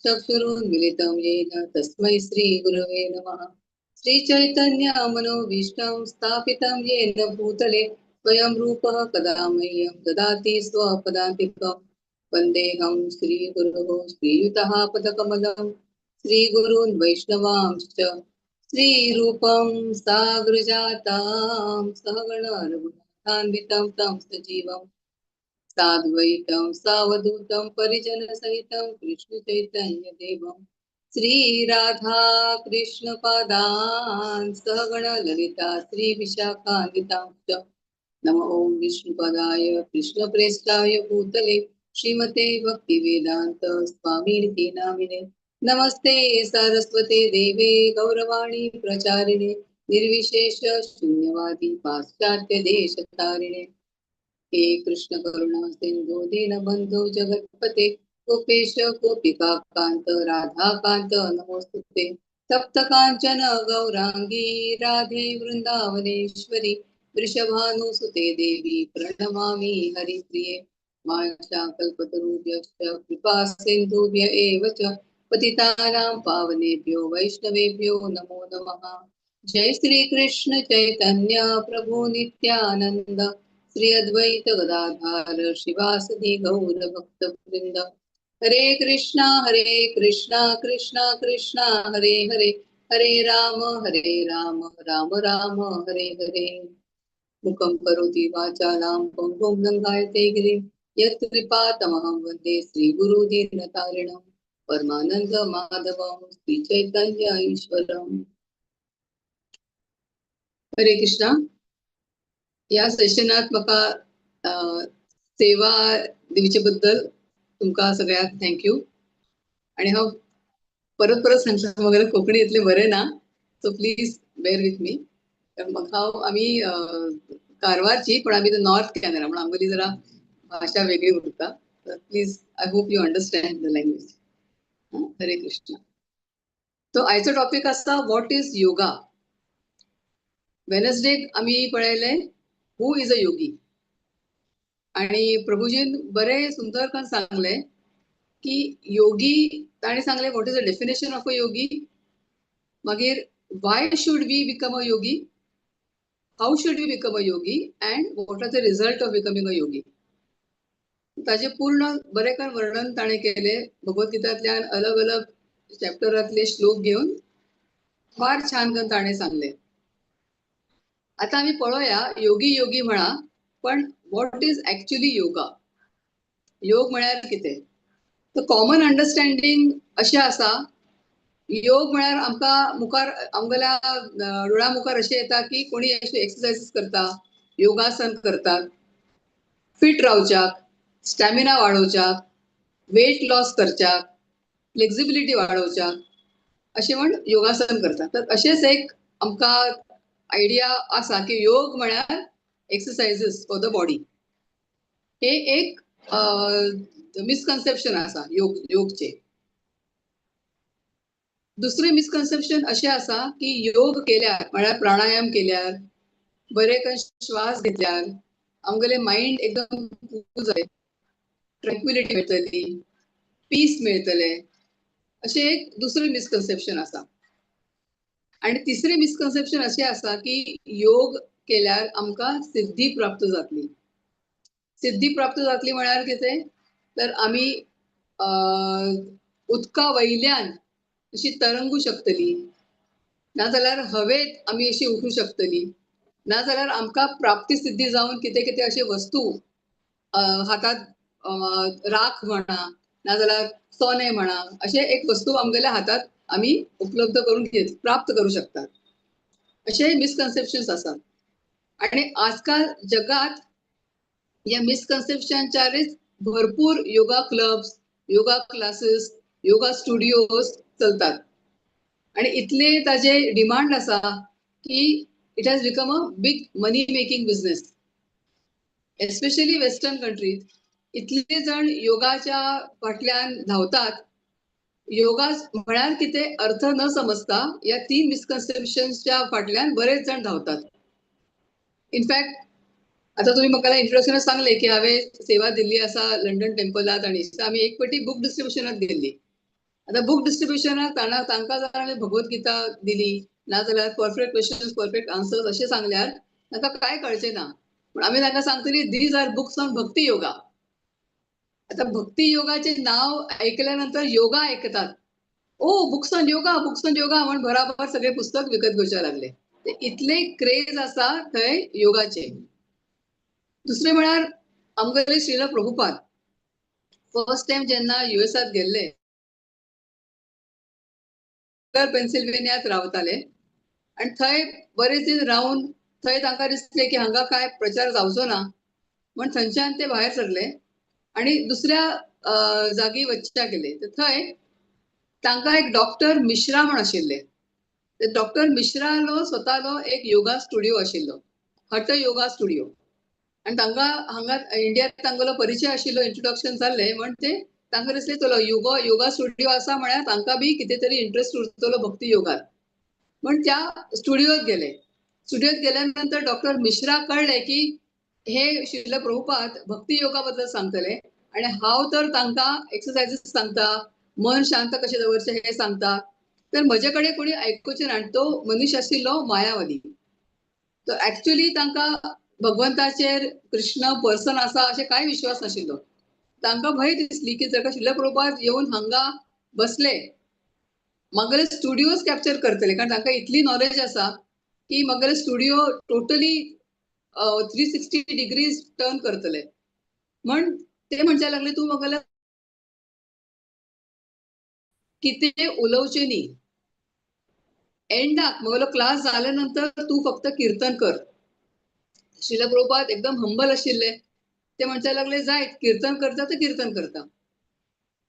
चक्षुरुन्मिलितं येन तस्मै श्रीगुरवे नमः। श्रीचैतन्यमनोभीष्टं स्थापितं येन भूतले स्वयं रूपः कदा मह्यं ददाति स्वपदान्तिकं। वन्देऽहं श्रीगुरुः श्रीयुतः पदकमलं श्रीगुरून् वैष्णवांश्च श्रीरूपं साग्रजातां सहगण रघुनाथान्वितं तं सजीवं साद्वैतं सावधूतं परिजनसहितं कृष्ण चैतन्य देवं। श्री राधा कृष्ण पादान् सहगण ललिता श्री विशाखान्वितांश्च। नम ओम विष्णुपदाय कृष्णप्रेष्ठाय भूतले श्रीमते भक्तिवेदांत स्वामीनिति नामिने। नमस्ते सरस्वते देवे गौरवाणी प्रचारिणे निर्विशेष शून्यवादी पाश्चात्य देशतारिणे। हे कृष्ण करुणा सिंधु दीनबंधु जगत्पते गोपेश गोपिका कांत राधा कांत नमोस्तुते। तप्त कांचन गौरांगी राधे वृंदावनेश्वरी वृषभानुसुते देवी प्रणमामि हरिप्रिये। वाञ्छाकल्पतरुभ्यश्च कृपा सिन्धुभ्य एव च पतितानां पावनेभ्यो वैष्णवेभ्यो नमो नमः। जय श्री कृष्ण चैतन्य प्रभु नित्यानंद श्री अद्वैत गदाधार शिवासदि गौर भक्त वृंद। हरे कृष्णा कृष्णा कृष्णा हरे हरे, हरे राम राम राम हरे हरे। मुखं करोति वाचालं पङ्गुं लङ्घयते गिरिं यत्कृपा तमहं वन्दे श्रीगुरुदीनतारिणं परमानंद माधवं श्री चैतन्य ईश्वरम। हरे कृष्णा। या सेशनात म्हाका सेवा दिवचे बद्दल तुमकां सगळ्यांक thank you. आणि हांव परत परत सांगता वगैरे कोंकणी इतलें बरें ना, so please bear with me. म्हाका हांव आमी कारवारची, पण आमी नॉर्थ कॅनरा म्हणून आमगेली जरा भाशा वेगळी उरता. तर please I hope you understand the language. Hare Krishna. तो आयचो टॉपीक आसा what is yoga. वेनसडेक आमी पळयलें who is a योगी, आणि प्रभुजीन बरे सुंदर करून सांगले की योगी, ताणें सांगलें what is the definition of a yogi, मागीर why should we become a yogi, how should we become a yogi and what are the result of becoming a yogi. ताजे पूर्ण बरे करून वर्णन ताणें केलें भगवद्गीतांतल्यान अलग अलग चॅप्टरांतले श्लोक घेवन फार छान करून ताणें सांगलें. आता आमी पळोवया योगी योगी म्हणा, पण what is actually yoga, योग म्हळ्यार कितें. तर कॉमन अंडरस्टँडींग अशें आसा, योग म्हळ्यार आमकां मुखार आमगेल्या डोळ्या मुखार अशें येता की कोणी अशें एक्सरसायजीस करता, योगासन करतात फिट रावच्याक, स्टॅमिना वाडोवच्याक, वेट लॉस करच्याक, फ्लेक्सिबिलिटी वाडोवच्याक अशें म्हण योगासन करतात. तर अशेंच एक आमकां आयडिया आसा की योग म्हळ्यार एक्सरसायजीस फॉर the body. हे एक मिसकन्सेप्शन आसा योग योगचे. दुसरें मिसकन्सेप्शन अशें आसा की योग केल्यार म्हळ्यार प्राणायाम केल्यार, बरे करून श्वास घेतल्यार आमगेलें मायंड एकदम कूल जातलें, ट्रँक्विलिटी मेळटली, पीस मेळटलें, अशें एक दुसरें मिसकन्सेप्शन आसा. आनी तिसरें मिसकन्सेप्शन अशें आसा की योग केल्यार आमकां सिद्धी प्राप्त जातली. सिद्धी प्राप्त जातली म्हळ्यार कितें, तर आमी उदका वयल्यान अशी तरंगू शकतली, नाजाल्यार हवेत आमी अशी उठूं शकतली, नाजाल्यार आमकां प्राप्ती सिद्धी जावन कितें कितें अशे वस्तू हातात राख म्हणा, नाजाल्यार सोने म्हणा, अशे एक वस्तू आमगेल्या हातात आमी उपलब्ध करून घेत प्राप्त करू शकतात. अशे मिसकन्सेप्शन्स आसात. आणि आजकाल जगात या मिसकन्सेप्शनच्याच भरपूर yoga clubs, yoga classes, yoga studios चलतात. आणि इतले ताजे डिमांड आसा की it has become a big money making business. Especially western countries इतले जण योगाच्या फाटल्यान धांवतात. योगा म्हळ्यार कितें अर्थ न समजता या तीन मिसकन्सेप्शन्सच्या फाटल्यान बरेच जण धांवतात. इनफॅक्ट आता तुम्ही म्हाका इंट्रोडक्शनात सांगले की हांवें सेवा दिल्ली आसा लंडन टेम्पलात, आनी आमी एक पटी बूक डिस्ट्रिब्युशनात गेल्ली. आतां बूक डिस्ट्रिब्युशनाक तांकां जर आमी भगवत गीता दिली ना जाल्यार परफेक्ट क्वेश्चन्स परफेक्ट आन्सर्स अशें सांगल्यार तांकां कांय कळचें ना. पूण आमी तांकां सांगतली these are books on bhakti yoga. आतां भक्ती योगाचें नांव आयकल्या नंतर योगा आयकतात, oh books on yoga, books on yoga म्हण बराबर सगळे पुस्तक विकत घेवचे लागले. ते इतले क्रेज आसा थंय योगाचे. दुसरें म्हळ्यार आमगेले श्रील प्रभुपाद फर्स्ट टायम जेन्ना युएसात गेल्ले, पेन्सिल्वेनियात रावताले आनी थंय बरेच दीस रावन थंय तांकां दिसलें की हांगा कांय प्रचार जावचो ना म्हण थंयच्यान ते भायर सरले आनी दुसऱ्या जागी वचच्या गेले. तर थंय तांकां एक डॉक्टर मिश्रा म्हण आशिल्ले. ते डॉक्टर मिश्रालो स्वतालो एक योगा स्टुडियो आशिल्लो, हट योगा स्टुडियो. आनी तांकां हांगा इंडियात तांगेलो परिचय आशिल्लो, इंट्रोडक्शन जाल्लें म्हण ते तांकां दिसलें चलो योगा योगा स्टुडियो आसा म्हळ्यार तांकां बी कितें तरी इंट्रस्ट उरतलो भक्ती योगात म्हण त्या स्टुडियोत गेले. स्टुडियोत गेल्या नंतर डॉक्टर मिश्रा कळ्ळें की हे श्रील प्रभुपाद भक्ती योगा बद्दल सांगतले आनी हांव तर तांकां एक्सरसायजीस सांगता, मन शांत कशें दवरचें हें सांगता, तर म्हजे कडेन कोणी आयकुचें ना. आनी तो मनीस आशिल्लो मायावादी. तो एक्चुअली तांकां भगवंताचेर कृष्ण पर्सन आसा अशें कांय विश्वास नाशिल्लो. तांकां भंय दिसली की जर श्रील प्रभुपाद येवन हांगा बसले म्हगेले स्टुडियोज कॅप्चर करतले, कारण तांकां इतली नॉलेज आसा की म्हगेले स्टुडियो टोटली 360 डिग्रीज टर्न करतले. म्हण ते म्हणचे लागले तूं म्हगेले कितें उलोवचें न्ही, एंडाक म्हगेलो क्लास जाल्या नंतर तूं फक्त किर्तन कर. श्रील प्रभुपाद एकदम हंबल आशिल्ले. ते म्हणचे लागले जायत किर्तन करता तर किर्तन करता.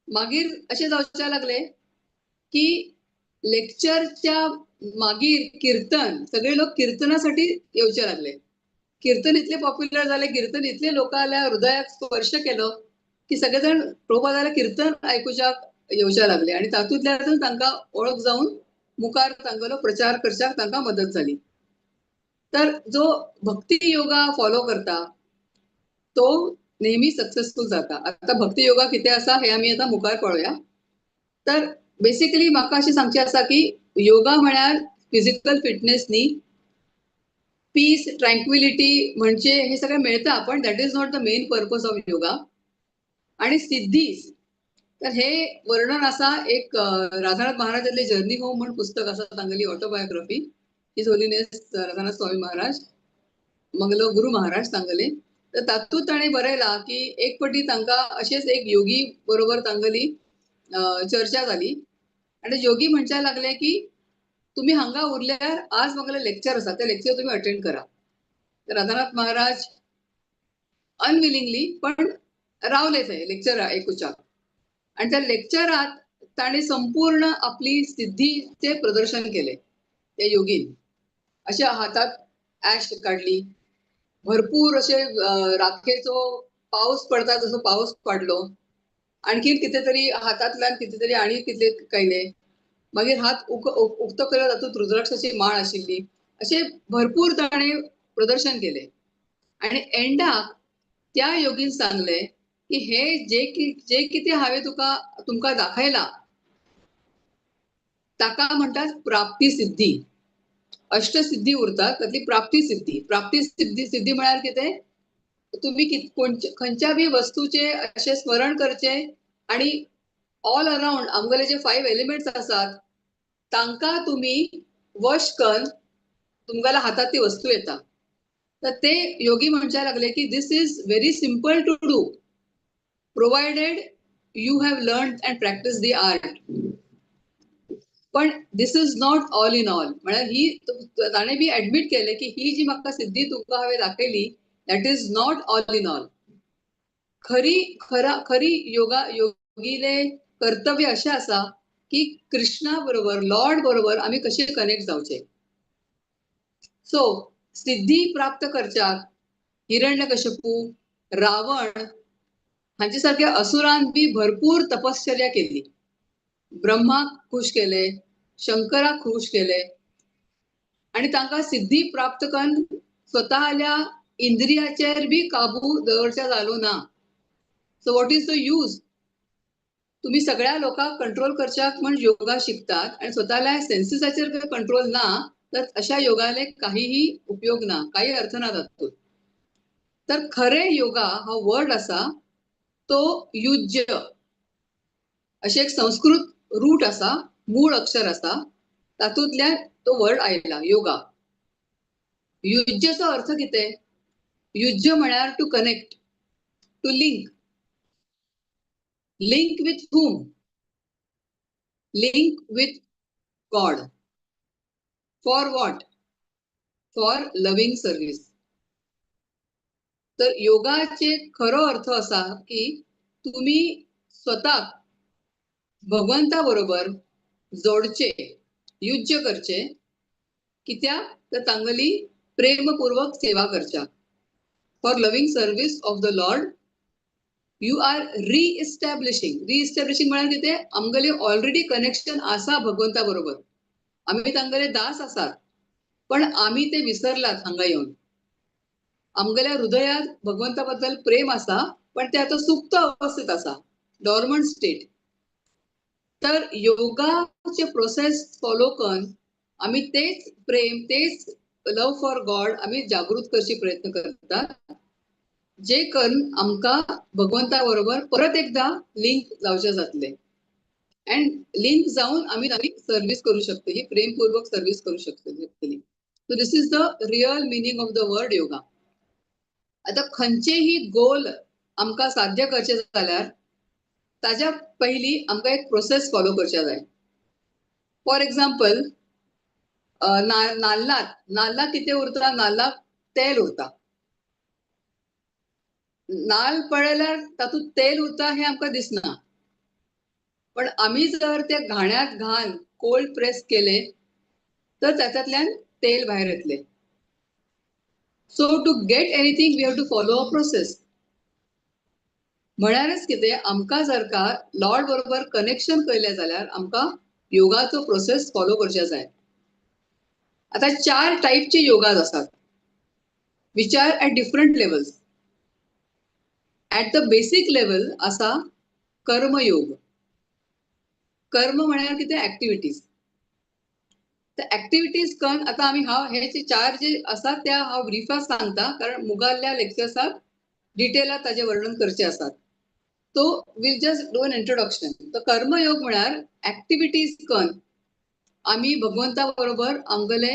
मागीर अशें जावचें लागले की लेक्चरच्या मागीर कीर्तन, सगळे लोक कीर्तनासाठी येवचे लागले. कीर्तन इतले पॉप्युलर जाले, कीर्तन इतले लोकांल्या हृदयाक स्पर्श केलो की सगळे जाण प्रभुपादाला कीर्तन आयकुच्याक येवचे लागले आनी तातूंतल्यान तांकां ओळख जावन मुखार तांगेलो प्रचार करच्याक तांकां मदत जाली. तर जो भक्ती योगा फॉलो करता तो नेहमी सक्सेसफूल जाता. आतां भक्ती योगा कितें आसा हें आमी आतां मुखार पळोवया. तर बेसिकली म्हाका अशें सांगचें आसा की योगा म्हळ्यार फिजिकल फिटनेस न्ही, पीस ट्रँक्विलिटी म्हणजे हे सगळें मेळटा, पण that is not the main purpose of yoga. आणि सिद्धी, तर हे वर्णन आसा एक राधानाथ महाराजांतले जर्नी होम म्हण पुस्तक आसा, तांगेली autobiography, his holiness Radhanath Swami Maharaj मंगलो गुरु महाराज तांगेले. तर तातूंत ताणें बरयलां की एक पटी तांकां अशेंच एक योगी बरोबर तांगेली चर्चा जाली आनी योगी म्हणच्या लागले की तुम्ही हांगा उरल्यार आज म्हगेलें लेक्चर आसा, तें लेक्चर तुमी अटेंड करा. तर राधानाथ महाराज अनविलिंगली पण रावले थंय लेक्चर आयकुच्याक आनी त्या लेक्चरात ताणें संपूर्ण आपली सिद्धीचें प्रदर्शन केलें. त्या योगीन अशे हातात ऍश काडली, भरपूर अशे राखेचो पावस पडता तसो पावस पडलो, आणखीन कितें तरी हातांतल्यान कितें तरी आनी कितें केलें, मागीर हात उक्तो केलो तातूंत रुद्राक्षाची माळ आशिल्ली, अशें भरपूर ताणें प्रदर्शन केलें. आनी एंडाक त्या योगीन सांगलें की हे जे कितें हांवें तुमकां दाखयलां ताका म्हणटात प्राप्ती सिद्धी. अष्टसिद्धी उरतात तातली प्राप्ती सिद्धी. प्राप्ती सिद्धी सिद्धी म्हळ्यार कितें, तुमी खंयच्या बी वस्तूचें अशें स्मरण करचें आनी ऑल अरावंड आमगेले जे 5 एलिमेंट्स आसात तांकां तुमी वश करून तुमगेल्या हातात ती वस्तू येता. तर ते योगी म्हणच्या लागले की this is very simple to do provided you have learn and practice the art. पण this is not all in all. म्हळ्यार ही ताणें बी एडमीट केलें की ही जी म्हाका सिद्धी तुमकां हांवें दाखयली that is not all in all. खरी खरा खरी योगा योगीले कर्तव्य अशें आसा की कृष्णा बरोबर लॉर्ड बरोबर आमी कशे कनेक्ट जावचे. सो सिद्धी प्राप्त करच्याक हिरण्यकश्यपू, रावण हांचे सारक्या असुरान बी भरपूर तपश्चर्या केली. ब्रह्माक खूश केले, शंकराक खूश केले आनी तांकां सिद्धी प्राप्त करून स्वताल्या इंद्रियाचेर बी काबू दवरच्या जालो ना. So what is the use? तुम्ही सगळ्या लोकांक कंट्रोल करच्याक म्हण योगा शिकतात आणि स्वतःला सेन्सेसाचेर जर कंट्रोल ना तर अशा योगाले काहीही उपयोग ना, काही अर्थ ना तातूंत. तर खरे योगा हा वर्ड आसा तो युज्य अशें एक संस्कृत रूट आसा, मूळ अक्षर आसा, तातूंतल्यान तो वर्ड आयला योगा. युज्यचो अर्थ कितें? युज्य म्हळ्यार to connect, to link. Link with whom? Link with God. For what? For loving service. तर योगाचे खरो अर्थ असा की तुम्ही स्वतःक भगवंता बरोबर जोडचे, युज्य करचे. कित्याक? तर तांगली प्रेमपूर्वक सेवा करच्या. For loving service of the Lord you are re-establishing. Re-establishing म्हळ्यार कितें? आमगेले ऑलरेडी कनेक्शन आसा भगवंता बरोबर, आमी तांगेले दास आसात, पण आमी ते विसरलात. हांगा येवन आमगेल्या हृदयात भगवंता बद्दल प्रेम आसा, पण ते आतां सुप्त अवस्थेत आसा, डॉर्मंट स्टेट. तर योगाचे प्रोसेस फॉलो करून आमी तेच प्रेम, तेच लव फॉर गॉड आमी जागृत करचे प्रयत्न करतात, जे करून आमकां भगवंता बरोबर परत एकदा लिंक जावचें जातलें अँड लिंक जावन आमी तांची सर्वीस करूं शकतली, प्रेमपूर्वक सर्वीस करूं शकतली. So this is the real meaning of the word yoga. आतां खंयचेही गोल आमकां साध्य करचें जाल्यार ताज्या पयलीं आमकां एक प्रोसेस फॉलो करच्या जाय. फॉर एग्जाम्पल, नाल्लात नाल्लाक कितें उरता? नाल्लाक तेल उरता. नाल्ल पळयल्यार तातूंत तेल उरता हें आमकां दिसना, पण आमी जर ते घाण्यात घाल कोल्ड प्रेस केले तर तातूंतल्यान तेल भायर येतलें. So to get anything, we have to follow a process. म्हळ्यारच कितें, आमकां जर का लॉर्ड बरोबर कनेक्शन केलें जाल्यार आमकां योगाचो प्रोसेस फॉलो करचे जाय. आतां चार टायपचे योगाज आसात which are at different levels. At the basic level आसा कर्मयोग. कर्म म्हळ्यार कितें? एक्टिविटीज. तर एक्टिविटीज करून आतां आमी हांव हे जे चार जे आसात त्या हांव ब्रीफात सांगता, कारण मुखारल्या लेक्चर्साक डिटेलात ताजें वर्णन करचे आसात. So we'll just do an introduction. तर कर्मयोग म्हळ्यार एक्टिविटीज करून आमी भगवंता बरोबर आमगेले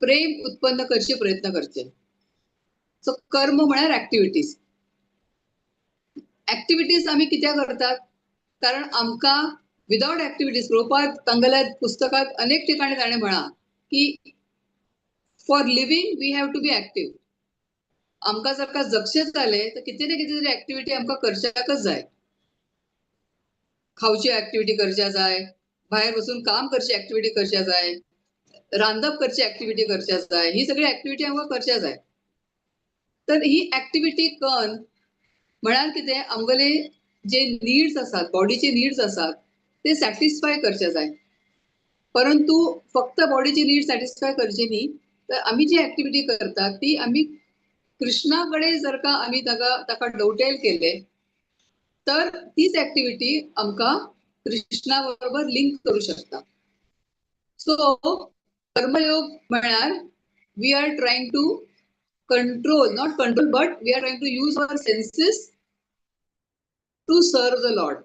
प्रेम उत्पन्न करचे प्रयत्न करचे. सो कर्म म्हळ्यार एक्टिविटीज. एक्टिविटीज आमी कित्याक करतात? कारण आमकां विदाउट एक्टिविटीज, प्रभुपाद तांगेल्या पुस्तकात अनेक ठिकाणी ताणें म्हळां की for living we have to be active. आमकां जर का जगचें जालें तर कितें ना कितें तरी एक्टिविटी आमकां करच्याकच जाय. खावची एक्टिविटी करच्या जाय, भायर वचून काम करची एक्टिविटी करच्या जाय, रांदप करची एक्टिविटी करच्या जाय, ही सगळी एक्टिविटी आमकां करच्या जाय. तर ही एक्टिविटी करून म्हळ्यार कितें, आमगेले जे नीड्स आसात, बॉडीचे नीड्स आसात, ते सॅटिस्फाय करचे जाय. परंतु फक्त बॉडीची नीड सॅटिस्फाय करची न्ही, तर आमी जी एक्टिविटी करतात ती आमी कृष्णा कडेन जर का आमी ताका डोवटेल केले तर तीच एक्टिविटी आमकां कृष्णा बरोबर लिंक करू शकता. सो कर्मयोग म्हळ्यार we are trying to control, not control, but we are trying to use our senses to serve the Lord.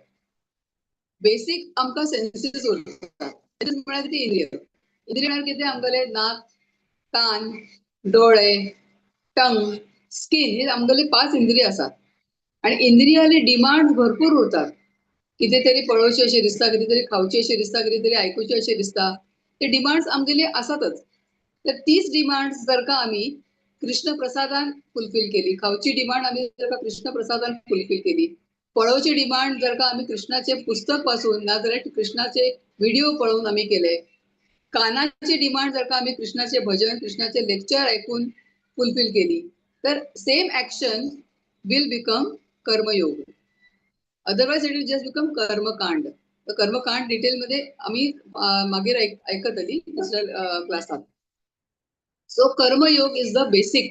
Basic आमकां सेन्सीस उरतात. म्हळ्यार कितें? इंद्रिय. इंद्रिय म्हळ्यार कितें? आमगेले नाक, कान, डोळे, टंग, स्किन, हे आमगेले पांच इंद्रिय आसात आणि इंद्रियाले डिमांड भरपूर उरतात. कितें तरी पळोवचें अशें दिसता, कितें तरी खावचें अशें दिसता, कितें तरी आयकुचें अशें दिसता. ते डिमांड्स आमगेले आसातच. तर तीच डिमांड्स जर का आमी कृष्ण प्रसादान फुलफील केली, खावची डिमांड आमी जर का कृष्ण प्रसादान फुलफील केली, पळोवची डिमांड जर का आमी कृष्णाचे पुस्तक वाचून नाजाल्यार कृष्णाचे व्हिडिओ पळोवन आमी केले, कानाची डिमांड जर का आमी कृष्णाचे भजन, कृष्णाचे लेक्चर ऐकून फुलफील केली, तर same action will become karmayoga. Otherwise it will just become कर्मकांड. तर कर्मकांड डिटेलमध्ये आम्ही मागीर आयकतली दुसऱ्या क्लासात. सो कर्मयोग is the basic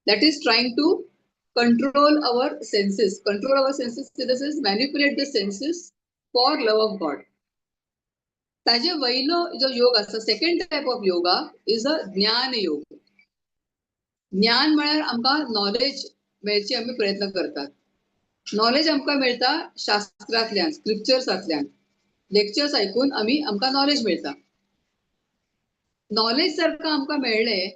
that is trying to Control our senses. Control our senses in the sense manipulate the senses for love of God. ताजे वयलो जो योग आसा, second type of yoga is a ज्ञान योग. ज्ञान म्हळ्यार आमकां नॉलेज मेळची आमी प्रयत्न करतात. नॉलेज आमकां मेळटा शास्त्रांतल्यान, स्क्रिप्चर्सांतल्यान, लेक्चर्स आयकून आमी आमकां नॉलेज मेळटा. नॉलेज जर का आमकां मेळ्ळें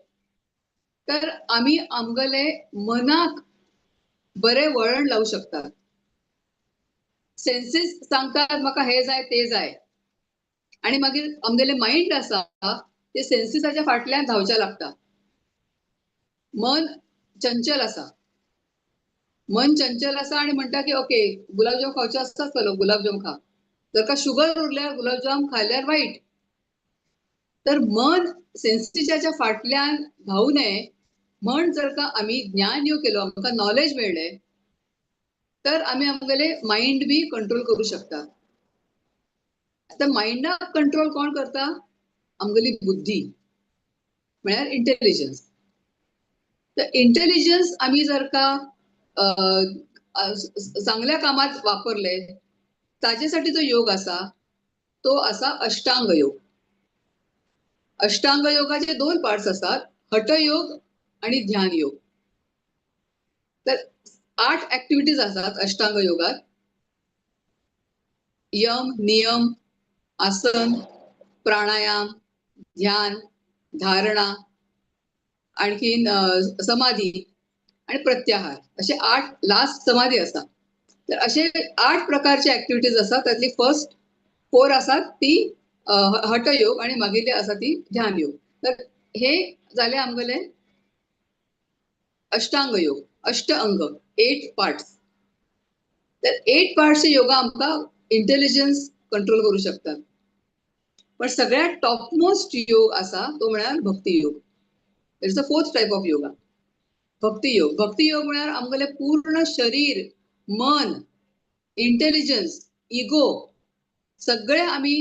तर आमी आमगेले मनाक बरें वळण लावूं शकतात. सेन्सीस सांगतात म्हाका हें जाय तें जाय आनी मागीर आमगेलें मायंड आसा ते सेन्सिसाच्या फाटल्यान धांवचें लागता. मन चंचल आसा, मन चंचल आसा आनी म्हणटा की ओके गुलाबजाम खावचे आसता, चलो गुलाबजाम खा. जर का शुगर उरल्यार गुलाबजाम खाल्यार वायट. तर मन सेन्सिसाच्या फाटल्यान धांवू नये म्हण जर का आमी ज्ञान योग केलो, आमकां नॉलेज मेळ्ळें तर आमी आमगेले मायंड बी कंट्रोल करूं शकता. आतां मायंडाक कंट्रोल कोण करता? आमगेली बुद्धी म्हळ्यार इंटेलिजन्स. तर इंटेलिजन्स आमी जर का चांगल्या कामात वापरले ताजेसाठी जो योग आसा तो आसा अष्टांग योग. अष्टांग योगाचे दोन पार्ट्स आसात, हठ योग आणि ध्यान योग. तर 8 ऍक्टिव्हिटीज आसात अष्टांग योगात. यम, नियम, आसन, प्राणायाम, ध्यान, धारणा, आणखीन समाधी आणि प्रत्याहार, असे 8, लास्ट समाधी आसा. तर असे 8 प्रकारचे ऍक्टिव्हिटीज आसात. त्यातली फर्स्ट 4 आसात ती हठयोग आणि मागिल्ली आसा ती ध्यान योग. तर हे जाले आमगेले अष्टांग योग, अष्ट अंग, 8 पार्ट्स. तर 8 पार्ट्सचे योगा आमकां इंटेलिजन्स कंट्रोल करू शकतात. पण सगळ्यात टॉपमोस्ट योग आसा तो म्हळ्यार भक्ती योग. It's the 4th type of yoga, भक्ती योग. भक्ती योग म्हळ्यार आमगेलें पूर्ण शरीर, मन, इंटेलिजन्स, इगो सगळे आमी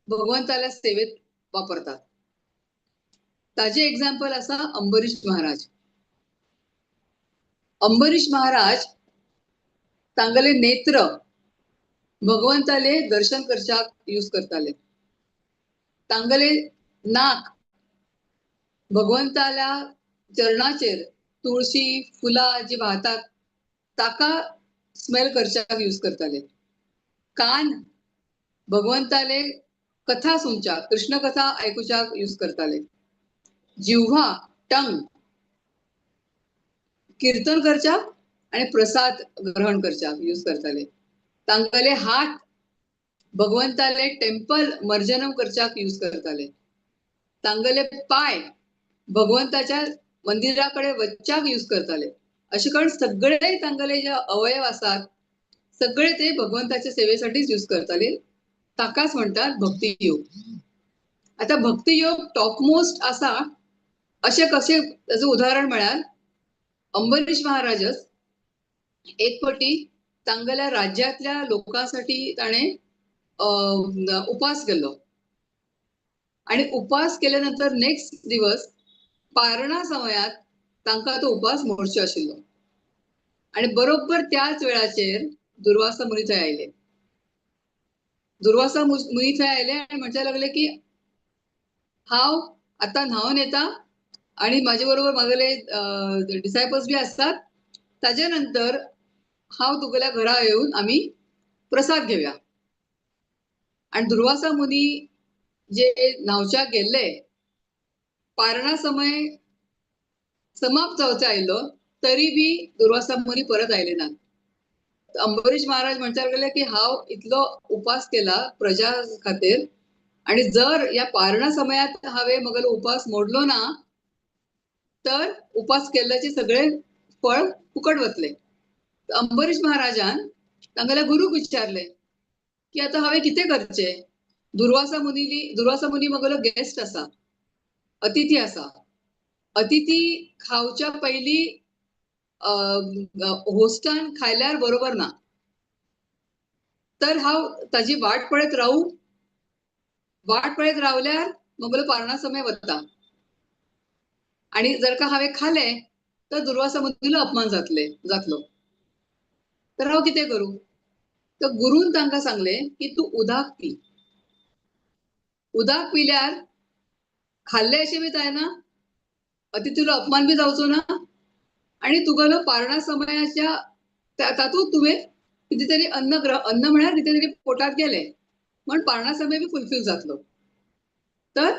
भगवंताल्या सेवेत वापरतात. ताजे एग्जाम्पल आसा अंबरीश महाराज. अंबरीश महाराज तांगेले नेत्र भगवंताले दर्शन करच्याक यूज करताले. तांगेले नाक भगवंताल्या चरणाचेर तुळशी फुलां जी वाहतात ताका स्मेल करच्याक यूज करताले. कान भगवंताले कथा सुनच्याक, कृष्ण कथा आयकुच्याक यूज करताले. जिव्हा, टंग कीर्तन करच्याक आणि प्रसाद ग्रहण करच्याक यूज करताले. तांगेले हात भगवंताले टेम्पल मर्जनम करच्याक यूज करताले. तांगेले पाय भगवंताच्या मंदिराकडे वच्च्याक यूज करताले. अशे करून सगळे तांगेले जे अवयव आसात सगळे ते भगवंताच्या सेवेसाठीच यूज करताले. ताकाच म्हणतात भक्ती योग. आता भक्ती योग टॉपमोस्ट आसा अशें कशें ताचें उदाहरण म्हळ्यार अंबरीश महाराजच एक पटी तांगेल्या राज्यांतल्या लोकांसाठी ताणें उपास केल्लो आणि उपास केल्या नंतर नेक्स्ट दिवस पारणा समयात तांकां तो उपास मोडचो आशिल्लो आणि बरोबर त्याच वेळाचेर दुर्वासा मुनी थंय आयले. दुर्वासा मुनी थंय आयले आणि म्हणपाक लागले की हांव आतां न्हांवन येता आणि म्हाजे बरोबर म्हागेले डिसायपल्स बी आसतात, ताजे नंतर हांव तुगेल्या घरा येवन आमी प्रसाद घेवया. आणि दुर्वासा मुनी जे न्हांवच्याक गेल्ले, पारणा समय समाप्त जावचो आयलो तरी बी दुर्वासा मुनी परत आयले ना. अंबरीश महाराज म्हणपाक लागले की हांव इतलो उपास केला प्रजा खातीर आणि जर ह्या पारणा समयात हांवें म्हगेलो उपास मोडलो ना तर उपास केल्ल्याचे सगळे फळ फुकट वतले. अंबरीश महाराजान तांगेल्या गुरूक विचारले की आतां हांवें कितें करचें? दुर्वासा मुनी म्हगेलो गेस्ट आसा, अतिथी आसा. अतिथी खावच्या पयलीं होस्टान खायल्यार बरोबर ना, तर हांव ताजी वाट पळयत रावू? वाट पळयत रावल्यार म्हगेलो पारणा समय वता आणि जर का हांवें खालें तर दुर्वासा मुनीलो अपमान जातलो. तर हांव कितें करूं? तर गुरून तांकां सांगलें की तूं उदक पी. उदक पिल्यार खाल्ले अशें बी जायना, अतिथीलो अपमान बी जावचो ना आणि तुगेलो पारणा समयाच्या तातूंत तुवें कितें तरी अन्न अन्न म्हळ्यार कितें तरी पोटांत गेलें म्हण पारणा समय बी फुलफील जातलो. तर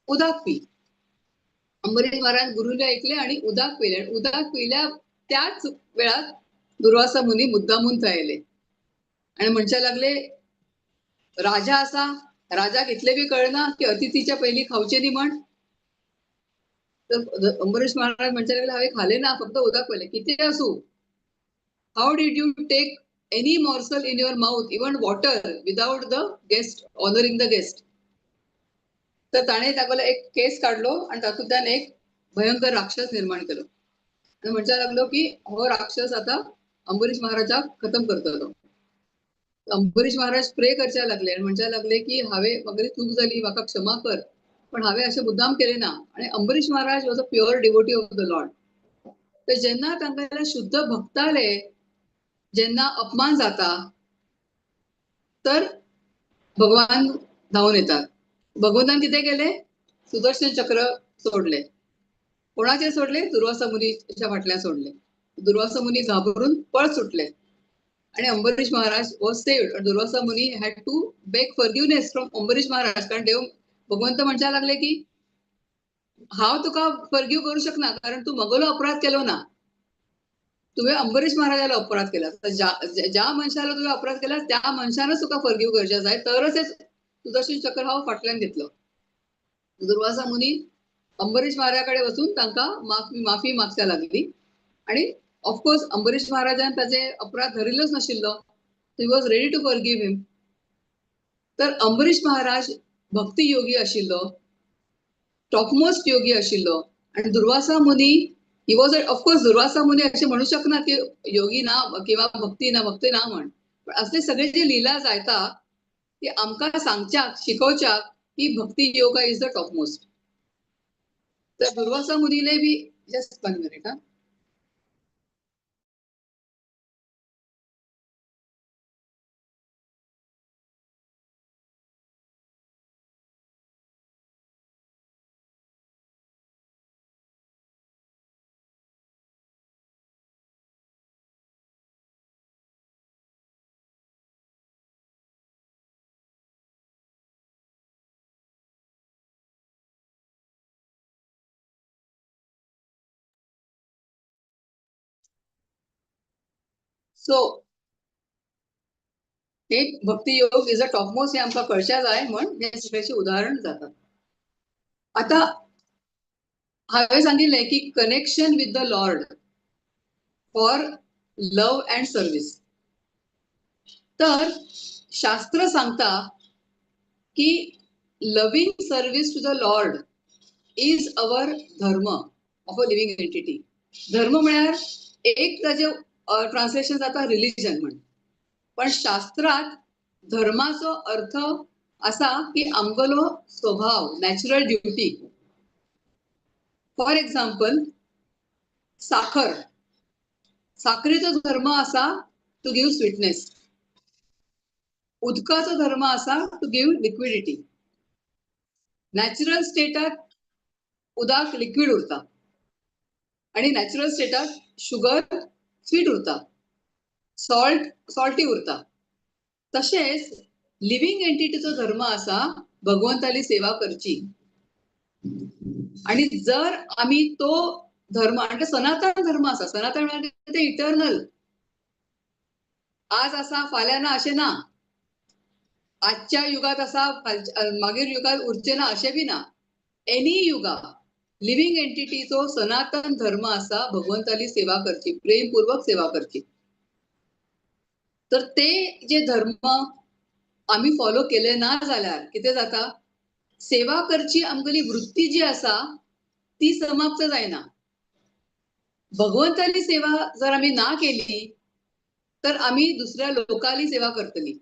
उदक पी. अंबरीश महाराज गुरुने ऐकले आणि उदक पिले. उदक पिल्या त्याच वेळात दुर्वासा मुनी मुद्दामून थंय आयले आणि म्हणच्या लागले, राजा असा, राजाक इतले बी कळना की अतिथीच्या पहिली खावचे न्ही म्हण. तर अंबरीश महाराज म्हणच्या लागले, हांवें खाले ना, फक्त उदक पिले. कितें आसूं, how did you take any morsel in your mouth, even water, without the guest, honouring the guest. तर ताणें तागेलो एक केस काडलो आणि तातूंतल्यान एक भयंकर राक्षस निर्माण केलो आणि म्हणच्या लागलो की हो राक्षस आता अंबरीश महाराजाक खतम करतलो. अंबरीश महाराज प्रे करच्या लागले आणि म्हणच्या लागले की हांवें म्हागेली चूक जाली, म्हाका क्षमा कर, पण हांवें अशें मुद्दाम केलें ना. आणि Ambarish Maharaj was a pure devotee of the lord. तर जेन्ना तांकां शुद्ध भक्ताले जेन्ना अपमान जाता तर भगवान धांवून येतात. भगवंतान कितें केलें? सुदर्शन चक्र सोडले. कोणाचे सोडले? दुर्वासा मुनीच्या फाटल्यान सोडले. दुर्वासा मुनी घाबरून पळ सुटले आणि Ambarish Maharaj was saved. Durvasa Muni had to beg forgiveness from Ambarish Maharaj, कारण देव भगवंत म्हणच्या लागले की हांव तुका फॉरगिव्ह करू शकना, कारण तूं मगलो अपराध केलो ना, तुवें अंबरीश महाराजाला अपराध केला. तर ज्या मनशाला तुवें अपराध केला त्या मनशानच तुका फॉरगिव्ह करचें जाय, तरच हे सुदर्शन चक्र हांव फाटल्यान घेतलो. दुर्वासा मुनी अंबरीश महाराजा कडेन वचून तांकां माफी मागच्या लागली आणि ऑफकोर्स अंबरीश महाराजान ताजे अपराध धरिल्लोच नाशिल्लो, he was ready to forgive him. तर अंबरीश महाराज भक्ती योगी आशिल्लो, टॉपमोस्ट योगी आशिल्लो. आणि दुर्वासा मुनी he was of course Durvasa मुनी अशें म्हणू शकना की योगी ना किंवा भक्ती ना, भक्ती ना म्हण, पण असले सगळे जे लीला जायता ती आमकां सांगच्याक शिकोवच्याक की भक्ती योगा is the topmost. तर दुर्वासा मुनीले बी जस्ट वन मिनिट हा. सो हे भक्ती योग is a topmost हे आमकां कळच्या जाय म्हण हे सगळ्याचे उदाहरण जाता. आता हांवें सांगिल्लें की connection with the lord for love and service. तर शास्त्र सांगता की loving service to the lord is our dharma of a living entity. धर्म म्हळ्यार एक ताजे ट्रान्सलेशन जाता रिलिजन म्हण, पण शास्त्रात धर्माचो अर्थ असा की आमगेलो स्वभाव, नॅचरल ड्युटी. फॉर एक्झाम्पल साखर, साखरेचो धर्म असा टू गिव्ह स्वीटनेस, उदकाचो धर्म असा टू गिव्ह लिक्विडिटी. नॅचरल स्टेटात उदक लिक्विड उरता आणि नॅचरल स्टेटात शुगर स्वीट उरता, सॉल्ट सॉल्टी उरता. तशेंच लिव्हिंग एंटिटीचो धर्म आसा भगवंताली सेवा करची. आणि जर आमी तो धर्म, आणि सनातन धर्म आसा, सनातन म्हणजे ते इटर्नल, आज आसा फाल्यां ना अशें ना, आजच्या युगात आसा मागीर युगात उरचें ना अशें बी ना. एनी युगा लिव्हिंग एंटिटीचो सनातन धर्म आसा भगवंताली सेवा करची, प्रेमपूर्वक सेवा करची. तर ते जे धर्म आमी फॉलो केले ना जाल्यार कितें जाता, सेवा करची आमगेली वृत्ती जी आसा ती समाप्त जायना. भगवंताली सेवा जर आमी ना केली तर आमी दुसऱ्या लोकाली सेवा करतली.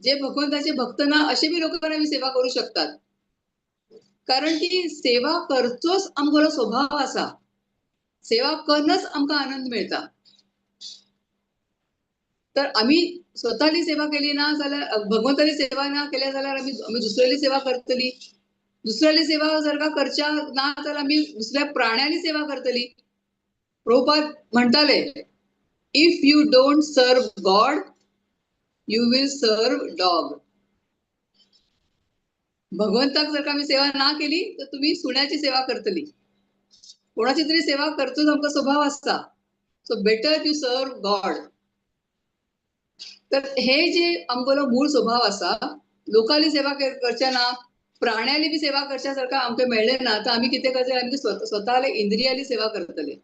जे भगवंताचे भक्त ना असे बी लोकांना आमी सेवा करू शकतात, कारण ती सेवा करचोच आमगेलो स्वभाव आसा. सेवा करनच आमकां आनंद मेळटा. तर आमी स्वताली सेवा केली ना जाल्यार, भगवंताली सेवा ना केल्या जाल्यार आमी आमी दुसऱ्याली सेवा करतली. दुसऱ्याली सेवा जर का करच्या ना जाल्यार आमी दुसऱ्या प्राण्याली सेवा करतली. प्रभुपाद म्हणटाले, if you don't serve God you will serve dog. भगवंताक जर का आमी सेवा ना केली तर तुमी सुण्याची सेवा करतली. कोणाची तरी सेवा करचोच आमकां स्वभाव आसता. So better you serve God. तर हे जे आमगेलो मूळ स्वभाव आसा, लोकांली सेवा करच्या ना, प्राण्याली बी सेवा करच्या सारखा आमकां मेळ्ळें ना, तर आमी कितें करतले, आमी स्वताले इंद्रियाली सेवा करतले.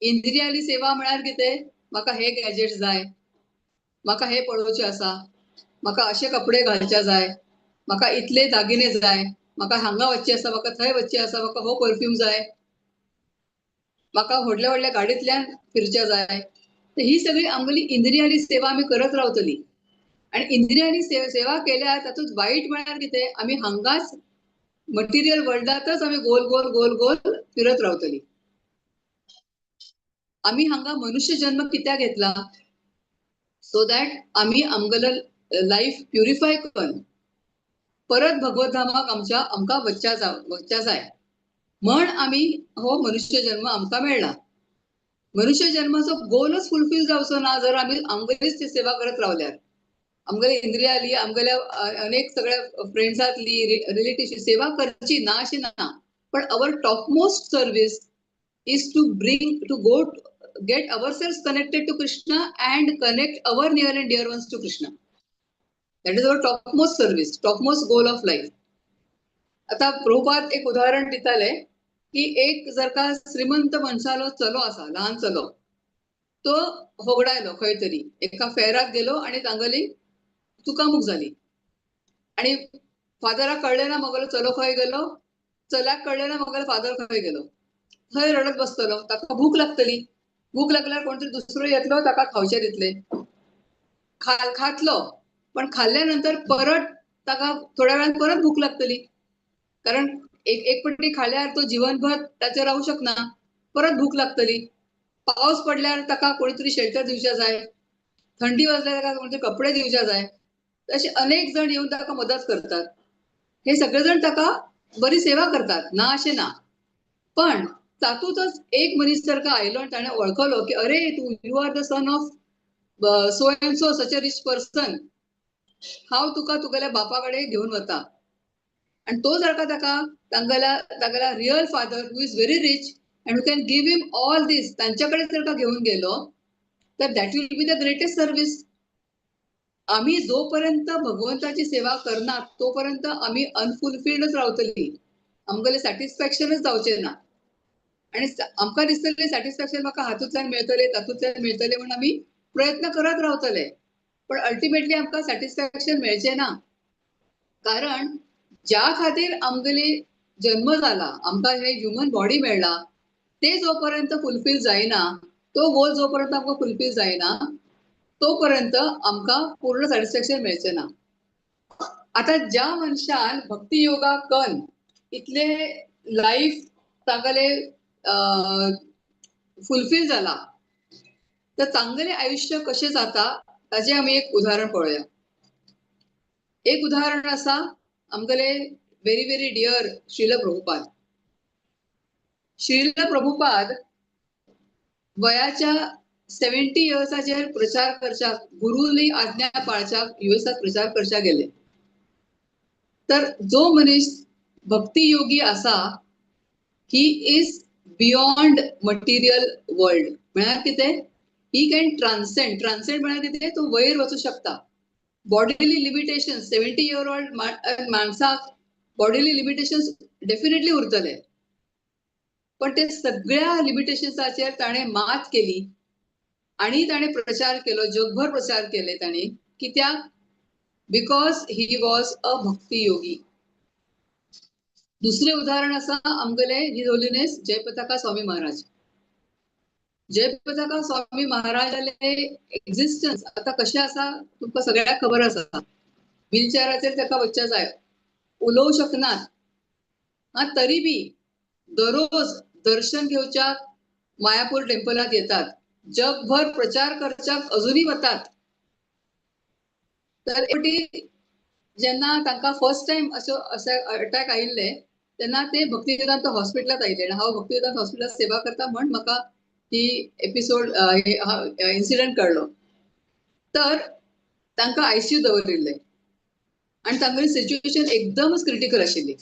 इंद्रियाली सेवा म्हळ्यार कितें, म्हाका हे गॅजेट्स जाय, म्हाका हे पळोवचें आसा, म्हाका अशे कपडे घालचे जाय, म्हाका इतले दागिने जाय, म्हाका हांगा वचचें आसा, म्हाका थंय वचचें आसा, म्हाका हो परफ्यूम जाय, म्हाका व्हडल्या व्हडल्या गाडयेंतल्यान फिरचें जाय. तर ही सगळी आमगेली इंद्रियाली सेवा आमी करत रावतली. आनी इंद्रियांनी सेवा केल्यार तातूंत वायट म्हळ्यार कितें, आमी हांगाच मटिरियल वर्ल्डांतच आमी गोल गोल गोल गोल फिरत रावतली. आमी हांगा मनुष्य जन्म कित्याक घेतला, सो that आमी आमगेलो लायफ प्युरिफाय करून परत भगवत धामाक आमच्या आमकां वच्च्या जाय म्हण आमी हो मनुष्य जन्म आमकां मेळ्ळा. मनुष्य जन्माचो गोलच फुलफील जावचो ना जर आमी आमगेलीच ती सेवा करत रावल्यार. आमगेल्या इंद्रियाली, आमगेल्या अनेक सगळ्या फ्रेंड्सांतली, रिलेटिव्हची सेवा करची ना अशी ना, पण our topmost service is to bring to go get ourselves connected to Krishna and connect our near and dear ones to Krishna. That is our topmost service, topmost goal of life. आता प्रभुपाद एक उदाहरण दिताले की एक जर का श्रीमंत मनशालो चलो आसा, ल्हान चलो, तो होगडायलो खंय तरी एका फेराक गेलो आणि तांगेली चुकामूक जाली आणि फादराक कळ्ळें ना मगेलो चलो खंय गेलो, चल्याक कळ्ळें ना मगेलो फादर खंय गेलो. थंय रडत बसतलो, ताका भूक लागतली, भूक लागल्यार कोण तरी दुसरो येतलो, ताका खावचे दितले, खातलो, पण खाल्ल्या नंतर परत ताका थोड्या वेळान परत भूक लागतली, कारण एक एक पट्टी खाल्यार तो जीवनभर ताचेर रावू शकना, परत भूक लागतली. पावस पडल्यार ताका कोणीतरी शेल्टर दिवच्या जाय, थंडी वाजल्यार ताका कोणतरी कपडे दिवच्या जाय. असे अनेक जण येऊन ताका मदत करतात. हे सगळे जण ताका बरी सेवा करतात, ना अशें ना, पण तातूंतच एक मनीस जर का आयलो आनी ताणें वळखलो की अरे तूं you are the son of so and so, such a rich person, हांव तुका तुगेल्या बापा कडेन घेवन वता. आनी तो जर का ताका तांगेल्या तागेल्या real father who is very rich and who can give him all this, तांच्या कडेन जर का घेवन गेलो तर that will be the greatest service. आमी जोपर्यंत भगवंताची सेवा करना तोपर्यंत आमी अनफुलफिल्डच रावतली, आमगेलें सॅटिस्फॅक्शनच जावचें ना. आनी आमकां दिसतलें सॅटिस्फॅक्शन म्हाका हातूंतल्यान मेळटलें, तातूंतल्यान मेळटलें म्हूण आमी प्रयत्न करत रावतले, पण अल्टिमेटली आमकां सॅटिस्फॅक्शन मेळचें ना. कारण ज्या खातीर आमगेली जन्म जाला, आमकां हे ह्युमन बॉडी मेळ्ळा, ते जोपर्यंत फुलफील जायना, तो गोल जोपर्यंत आमकां फुलफील जायना तोपर्यंत आमकां पूर्ण सॅटिस्फॅक्शन मेळचें ना. आतां ज्या मनशान भक्ती योगा कन इतले लायफ तागेले फुलफील जाला, तर तांगेलें आयुश्य कशें जाता ताजें आमी एक उदाहरण पळोवया. एक उदाहरण आसा आमगेले very very dear Srila Prabhupada. Srila Prabhupada वयाच्या 70 इयर्साचेर प्रचार करच्याक, गुरुली आज्ञा पाळच्याक युएसात प्रचार करच्याक गेले. तर जो मनीस भक्ती योगी आसा, he is beyond material world. म्हळ्यार कितें, he can transcend. Transcend म्हळ्यार कितें, तो वयर वचूं शकता. बॉडीली लिमिटेशन, 70 इयर ओल्ड माणसाक बॉडीली लिमिटेशन्स डेफिनेटली उरतले, पण ते सगळ्या लिमिटेशन्साचेर ताणें मात केली आणि ताणें प्रचार केलो, जगभर प्रचार केले ताणें. कित्याक? Because he was a bhakti yogi. दुसरें उदाहरण आसा आमगेले his holiness Jayapataka Swami Maharaj. Jayapataka Swami महाराजाले existence आतां कशें आसा तुमकां सगळ्यांक खबर आसा. व्हीलचॅराचेर ताका वचचें जाय, उलोवं शकनात, हा, तरी बी दररोज दर्शन घेवच्याक मायापूर टेम्पलात येतात, जगभर प्रचार करच्याक अजुनूय वतात. तर जेन्ना तांकां फर्स्ट टायम असो अशे अटॅक आयिल्ले तेन्ना ते भक्तिवेदांत हॉस्पिटलांत आयिल्ले आनी हांव भक्तिवेदांत हॉस्पिटलांत सेवा करता म्हण म्हाका ही एपिसोड इन्सिडंट कळ्ळो. तर तांकां आयसीयू दवरिल्ले आनी तांगेली सिच्युएशन एकदमच क्रिटिकल आशिल्ली.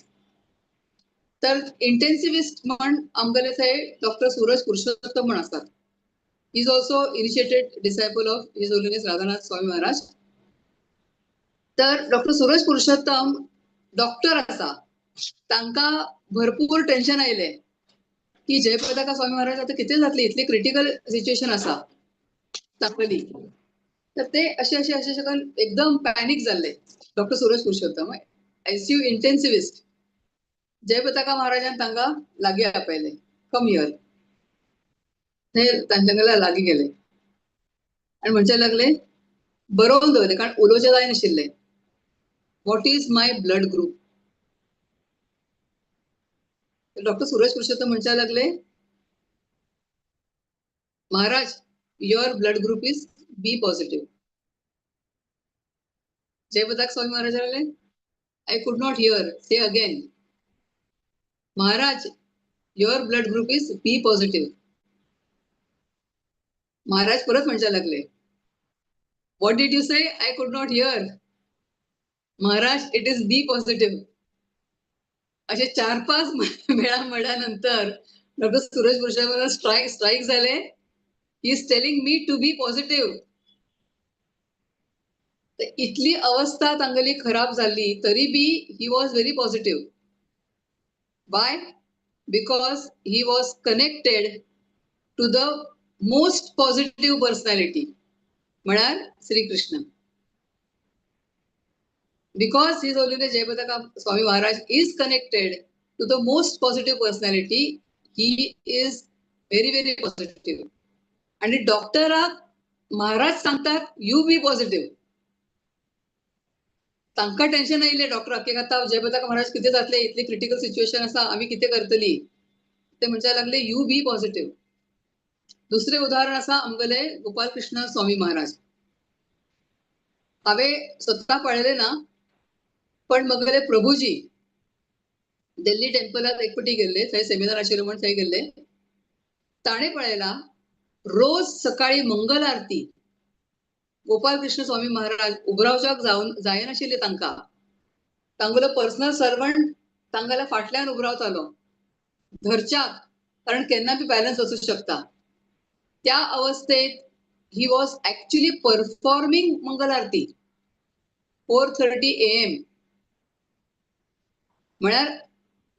तर इंटेन्सिविस्ट म्हण आमगेले थंय डॉक्टर सूरज पुरुषोत्तम म्हण आसात. He is also initiated disciple of His Holiness Radhanath Swami Maharaj. तर डॉक्टर सूरज पुरुषोत्तम डॉक्टर आसा, तांकां भरपूर टेन्शन आयलें की जयपताका स्वामी महाराज आतां कितें जातली, इतली क्रिटिकल सिच्युएशन आसा तांगेली. तर ते अशे अशे अशे अशे करून एकदम पॅनीक जाल्ले. डॉक्टर सूरज पुरुषोत्तम आयसीयू इंटेन्सिविस्ट. जयपताका महाराजान तांकां लागीं आपयले, कम here. ते तांच्या लागीं गेले आनी म्हणचे लागले, बरोवन दवरले कारण उलोवचें जायनाशिल्लें, what is my blood group. Doctor Suraj Purushottam म्हणचे लागले, Maharaj, your blood group is B positive. Jayapataka Swami Maharaj म्हणाले, I could not hear, say again. Maharaj, your blood group is B positive. Maharaj परत म्हणच्या लागले, what did you say, I could not hear. Maharaj, it is B positive. असे 4-5 वेळा म्हटल्यानंतर doctor सूरज Purushottam strike झाले. He is telling me to be positive. तर इतली अवस्था तांगेली खराब जाल्ली तरी बी he was very positive. Why? Because he was connected to the most positive personality, म्हळ्यार Shri Krishna. Because His Holiness Jayapataka Swami Maharaj is connected to the most positive personality, he is very very positive. आणि डॉक्टराक महाराज सांगतात, you be positive. तांकां tension आयिल्लें डॉक्टराक की आतां जयपताका महाराज कितें जातलें, इतली क्रिटिकल सिच्युएशन आसा, आमी कितें करतली. ते म्हणचे लागले, you be positive. दुसरें उदाहरण आसा आमगेले गोपाल कृष्ण स्वामी महाराज. हांवें स्वता पळयलें ना, पण मगेले प्रभुजी दिल्ली टेम्पलात एक फावटी गेल्ले, थंय सेमिनार आशिल्लो म्हण थंय गेल्ले. ताणें पळयला रोज सकाळी मंगल आरती गोपाल कृष्ण स्वामी महाराज उबरावच्याक जावन जायनाशिल्ले तांकां. तांगेलो पर्सनल सर्वंट तांगेल्या फाटल्यान उबरावतालो धरच्याक, कारण केन्ना बी बॅलन्स वचूंक शकता. त्या अवस्थेत he was actually performing Mangal Aarti 4:30 AM. म्हळ्यार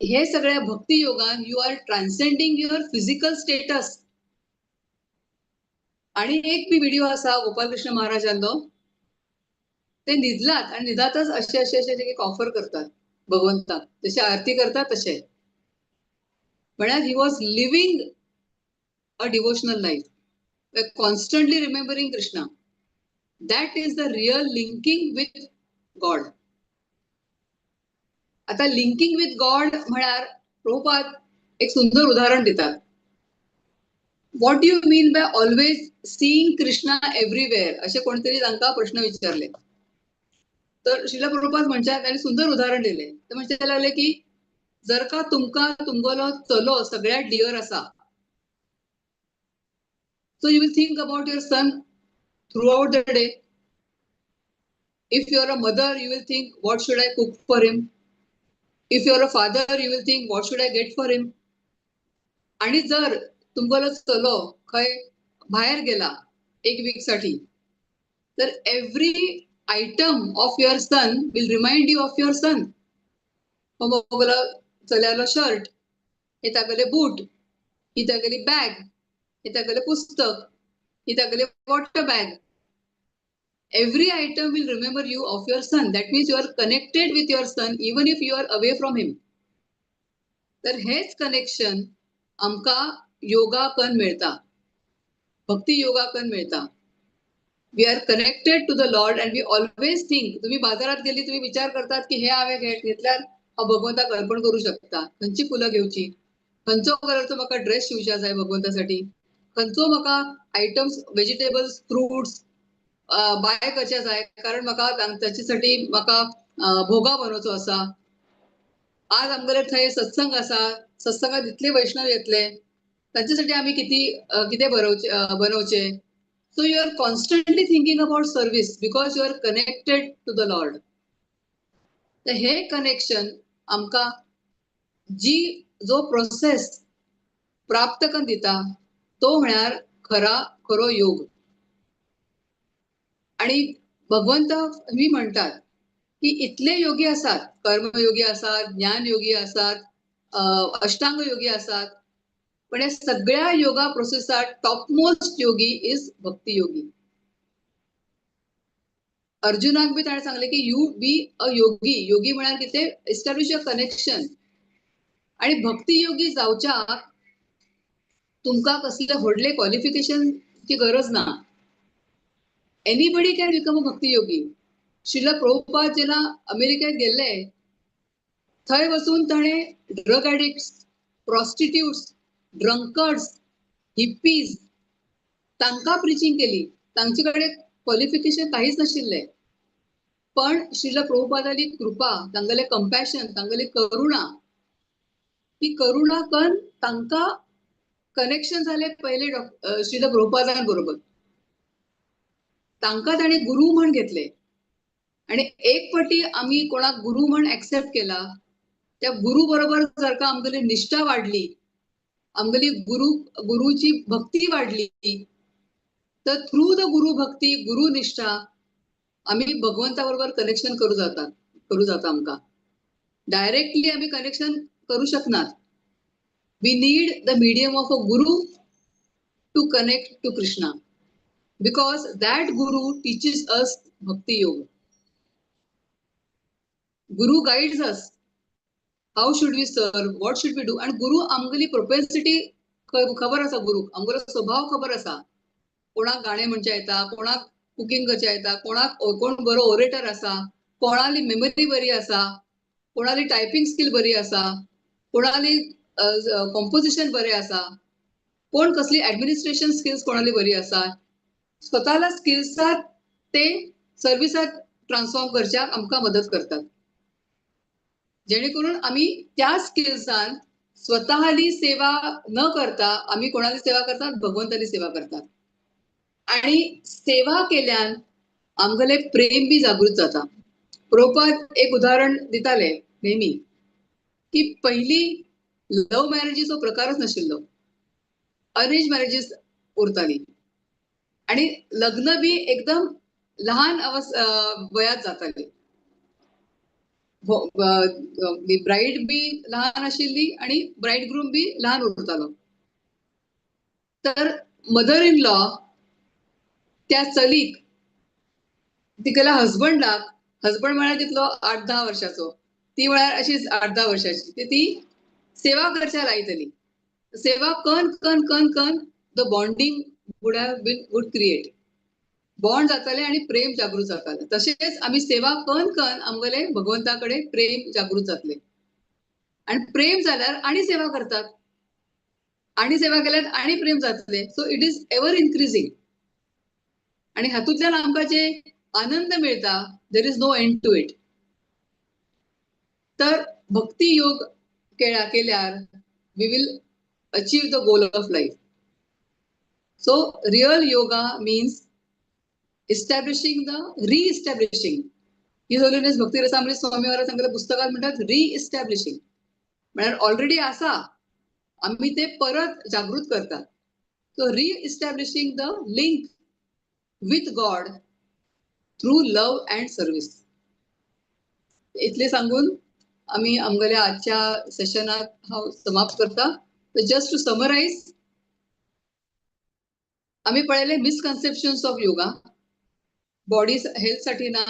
हे सगळ्या भक्ती yoga you are transcending your physical status. आणि एक बी व्हिडिओ आसा गोपालकृष्ण महाराजांलो, ते न्हिदलात आणि न्हिदातच असे असे असे एक ऑफर करतात भगवंताक, जसे आरती करतात तसे. म्हळ्यार he was living a devotional life, constantly remembering Krishna. That is the real linking with God. आता लिंकिंग विथ गॉड म्हळ्यार प्रभुपाद एक सुंदर उदाहरण दितात. What you mean by always seeing Krishna everywhere, असे कोणतरी तांकां प्रश्न विचारले. तर श्रील प्रभुपाद म्हणच्या तांणी सुंदर उदाहरण दिले. ते म्हणचे लागले की जर का तुमकां तुमगेलो चलो सगळ्यात डियर आसा, so you will think about your son throughout the day. If you are a mother, you will think, what should I cook for him? If you are a father, you will think, what should I get for him? आणि जर तुमगेलो चलो खंय भायर गेला एक week साठी, तर every item of your son will remind you of your son. म्हगेलो चल्यालो शर्ट, हे तागेले बूट, ही तागेली बॅग, हे तागेलें पुस्तक, ही तागेले water bag. Every item will remember you of your son. That means you are connected with your son even if you are away from him. तर हेच कनेक्शन आमकां योगा कन मेळटा, भक्ती योगा कन मेळटा. We are connected to the Lord and we always think. तुम्ही बाजारात गेली, तुम्ही विचार करतात की हे हांवें घेतल्यार हांव भगवंताक अर्पण करू शकता, खंयची फुलां घेवची, खंयचो कलरचो म्हाका ड्रेस शिंवच्या जाय भगवंतासाठी, खंयचो म्हाका आयटम्स, व्हेजिटेबल्स, फ्रुट्स बाय करचे जाय, कारण म्हाका ताचे म्हाका भोगा बनवचो आसा. आज आमगेले थंय सत्संग आसा, सत्संगात इतले वैष्णव येतले, तांच्यासाठी आमी किती कितें बनवचे. So you are constantly thinking about service because you are connected to the Lord. तर हे कनेक्शन आमकां जी जो प्रोसेस प्राप्त करून दिता तो म्हळ्यार खरा खरो योग. आणि भगवंत मी म्हणतात की इतले योगी आसात, कर्मयोगी आसात, ज्ञान योगी आसात, अष्टांग योगी आसात, पण या सगळ्या योगा प्रोसेसात टॉपमोस्ट योगी is भक्ती योगी. अर्जुनाक बी ताणें सांगलें की you be a योगी. योगी म्हळ्यार कितें? Establish a connection. आणि भक्ती योगी जावच्याक तुमकां कसले व्हडले क्वॉलिफिकेशनची गरज ना. Anybody can become a भक्ती योगी. श्रील प्रभुपाद जेन्ना अमेरिकेत गेल्ले थंय वचून ताणें drug addicts, prostitutes, drunkards, hippies तांकां प्रिचींग केली. तांचे कडेन क्वॉलिफिकेशन काहीच नाशिल्लें, पण श्रील प्रभुपादाली कृपा, तांगेलें कंपॅशन, तांगेली करुणा, ती करुणा कन तांकां कनेक्शन जालें पयले श्रील प्रभुपादां बरोबर. तांकां ताणें गुरू म्हण घेतले. आणि एक पटी आमी कोणाक गुरू म्हण एक्सेप्ट केला, त्या गुरू बरोबर जर का आमगेली निष्ठा वाडली, आमगेली गुरुची भक्ती वाडली, तर थ्रू the गुरु भक्ती, गुरु निष्ठा आमी भगवंता बरोबर कनेक्शन करू जाता आमकां. डायरेक्टली आमी कनेक्शन करू शकनात. We need the medium of a guru to connect to Krishna, because that guru teaches us bhakti yoga. Guru guides us how should we serve, what should we do. आणि गुरु आमगेली प्रोपेन्सिटी खबर आसा, गुरुक आमगेलो स्वभाव खबर आसा. कोणाक गाणें म्हणचें येता, कोणाक कुकींग करचें येता, कोणाक कोण बरो ओरेटर आसा, कोणाली मेमरी बरी आसा, कोणाली टायपिंग स्कील बरी आसा, कोणाली कॉम्पोजिशन बरें आसा, कोण कसली ऍडमिनिस्ट्रेशन स्किल्स कोणाली बरी आसा. स्वताला स्किल्सात ते सर्विसात ट्रान्सफॉर्म करच्याक आमकां मदत करतात, जेणे करून आमी त्या स्किल्सान स्वतःली सेवा न करता आमी कोणाली सेवा करतात? भगवंताली सेवा करतात. आणि सेवा केल्यान आमगेले प्रेम बी जागृत जाता. प्रभुपाद एक उदाहरण दिताले नेहमी की पहिली लव्ह मॅरेजीचो प्रकारच नाशिल्लो, अरेंज मॅरेजीस उरताली आणि लग्न बी एकदम लहान वयात जाताले. ब्राईड बी लहान आशिल्ली आणि ब्राईड ग्रूम बी लहान उरतालो. तर मदर इन लॉ त्या चलीक, तिगेल्या हजबंडाक, हजबंड म्हळ्यार कितलो 8-10 वर्षाचो, ती म्हळ्यार अशीच 8-10 वर्षाची, ती सेवा करच्या लायतली. सेवा कन कन कन कन the bonding would have been would create bond जाताले आणि प्रेम जागृत जाताले. तशेंच आमी सेवा कन कन आमगेले भगवंता कडेन प्रेम जागृत जातले आणि प्रेम जाल्यार आणि सेवा करतात, आणि सेवा केल्यार आणि प्रेम जातले. So it is ever increasing. आणि हातूंतल्यान आमकां जे आनंद मेळटा, there is no end to it. तर भक्ती योग केल्यार we will achieve the goal of life. So real yoga means establishing the re-establishing. His Holiness Bhakti Rasamrit Swami Maharaj सांगले पुस्तकात म्हणतात re-establishing, म्हळ्यार ऑलरेडी आसा, आमी ते परत जागृत करतात. So re-establishing the link with God through love and service. इतले सांगून आमी आमगेल्या आजच्या सेशनाक हांव समाप्त करता. तर जस्ट टू समरायज, आम्ही पळयले मिसकन्सेप्शन्स ऑफ योगा. बॉडी हेल्थसाठी ना,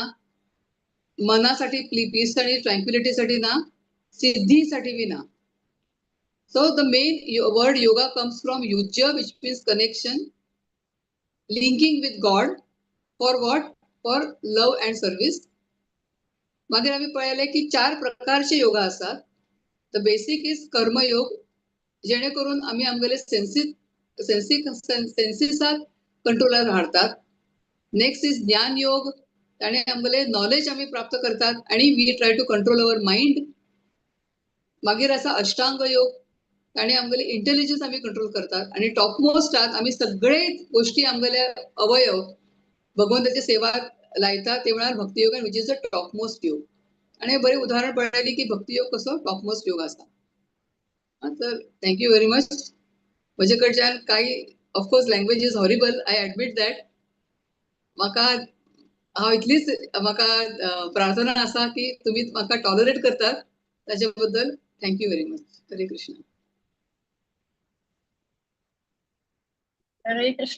मनासाठी पीस आणि ट्रँक्विलिटीसाठी ना, सिद्धीसाठी बी ना. So the main word yoga comes from yujya, which means connection, linking with God. For what? For love and service. मागीर आमी पळयलें की 4 प्रकारचे योगा आसात. The basic is कर्मयोग, जेणे करून आमी आमगेले सेन्सीस सेन्सी सेन्सिसाक कंट्रोलार हाडतात. नेक्स्ट is ज्ञान योग. ताणें आमगेले नॉलेज आमी प्राप्त करतात आनी we try to control our mind. मागीर आसा अष्टांग योग. ताणें आमगेले इंटेलिजन्स आमी कंट्रोल करतात. आनी टॉपमोस्टाक आमी सगळे गोश्टी, आमगेले अवयव भगवंताची सेवा लायतात, ते म्हळ्यार भक्ती योग, which is a topmost योग. आनी बरें उदाहरण पळयलें की भक्ती योग कसो टॉपमोस्ट योग आसा. तर thank you very much. म्हजे कडच्यान काही, of course language is horrible, I admit that. म्हाका हांव इतलीच म्हाका प्रार्थना आसा की तुमी म्हाका टॉलरेट करतात, ताचे बद्दल thank you very much. Hare Krishna. Hare Krishna.